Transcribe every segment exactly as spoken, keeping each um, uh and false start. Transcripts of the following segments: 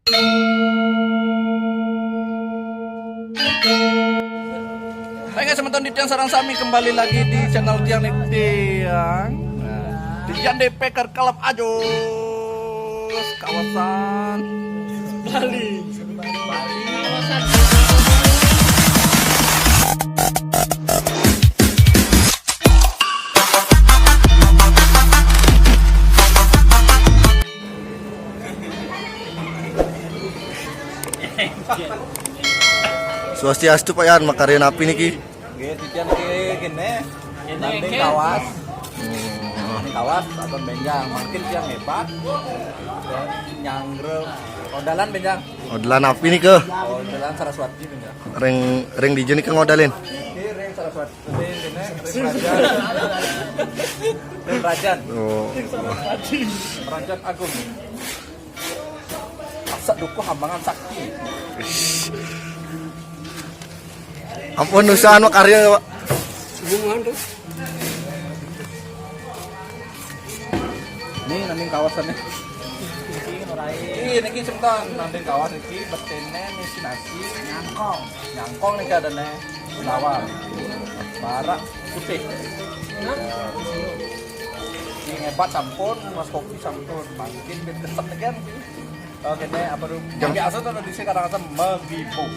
Hai guys, semeton, di tiang sareng sami kembali lagi di channel tiang nih, tiang. Nah, di Jande Packer Club Ajus, kawasan Bali. Swastiastu, Pak Yan, makarya napi niki? Nggih, titiang niki kene. Nanding kawas. Nanding kawas atau benjang. Mangkin tiang hebat. Nyanggrel. Odalan benjang. Odalan napi nika? Odalan Saraswati benjang. Ring, ring dija nika ngodalin? Niki ring Saraswati. Ring kene, ring Rajan. Ring Rajan. Oh. Rajan Agung. Asa dukuh hambangan sakti. Ampun, usahaan makarya, Pak. Hubungan tuh. Nih, nanding kawasannya. Iya, niki semeton, nanding kawas niki, betene, nisi nasi, nyangkong. Nyangkong niki ada nih, lawar. Barak putih. Ini hebat sampun, mas kopi sampun. Mangkin ben gesek lagi niki. Oke deh, apa dulu? Jam biasa tuh di sini kadang-kadang menghibur.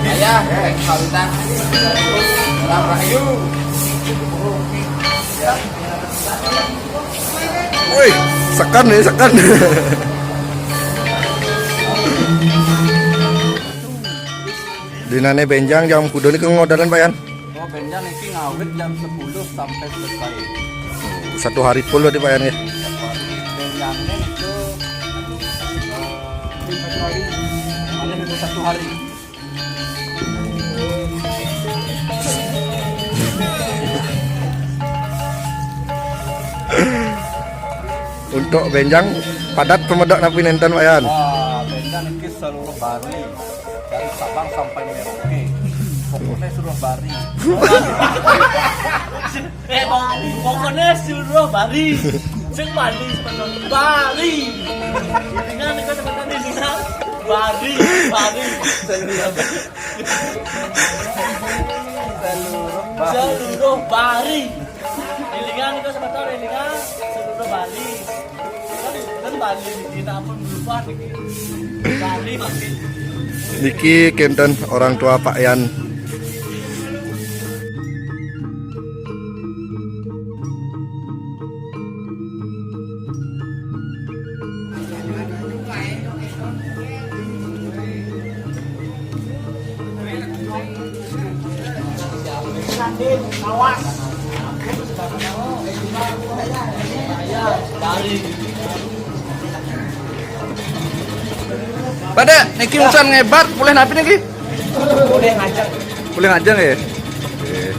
Ayah, eh, kawita. Orang rahayu. Woi, sekan nih, sekan. Dinane benjang jam kuda niki ngodalan, Pak Yan? Oh, benjang niki ngawit jam sepuluh sampai selesai. Satu hari full berarti, Pak Yan, ya? Satu hari. Benjangnya itu, eh, ada itu satu hari. Untuk benjang padat pemedok napi nenten, Pak Yan? Wah, benjang niki seluruh Bali. Dari Sabang sampai Merauke. Pokoknya seluruh Bali. Eh, Bali. Pokoknya seluruh Bali. Sing Bali sebenarnya. Bali. Dengan itu teman-teman di sini. Bali, Bali. Seluruh Bali. Seluruh Bali. Seluruh Bali. Ilingan itu sebentar, ilingan seluruh Bali. Kan, kan Bali di kita pun berubah. Bali makin. Niki kenten orang tua Pak Yan. Pada niki urusan ngebat, boleh napi niki? Boleh ngajak. Boleh ngajak ya? Oke.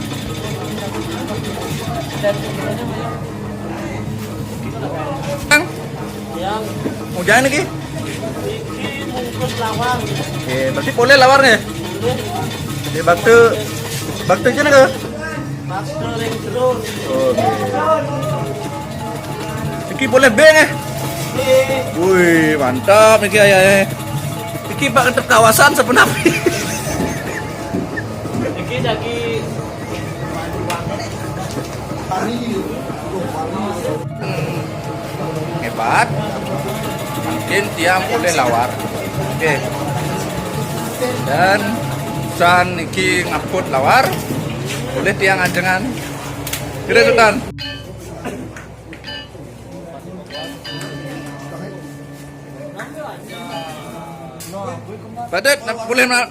Kang? Yang mau jangan niki? Iki mungkus lawar. Oke, berarti boleh lawar nih? Boleh. Oke, bakte, bakte aja nih, Kang? Bakte ring terus. Oke. Iki boleh beng eh? Boleh. Wih, mantap iki ayah eh. Iki Pak tetep kawasan sepenapi. Iki lagi hebat. Mungkin tiang boleh lawar. Oke. Dan San niki ngaput lawar. Boleh tiang ajengan. Kira Sultan. Pak Dep, nap-, boleh na-,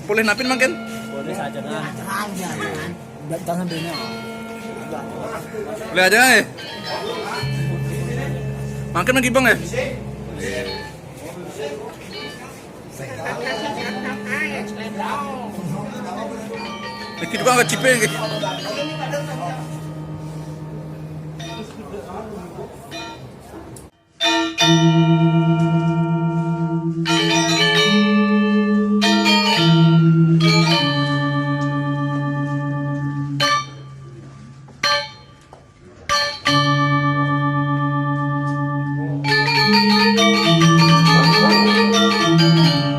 boleh napin mangkin? Boleh saja, nah. Jangan, jangan. Jangan dulu. Boleh aja, eh. Mangkin lagi, Bang, eh. Niki tukang kecipe nggih.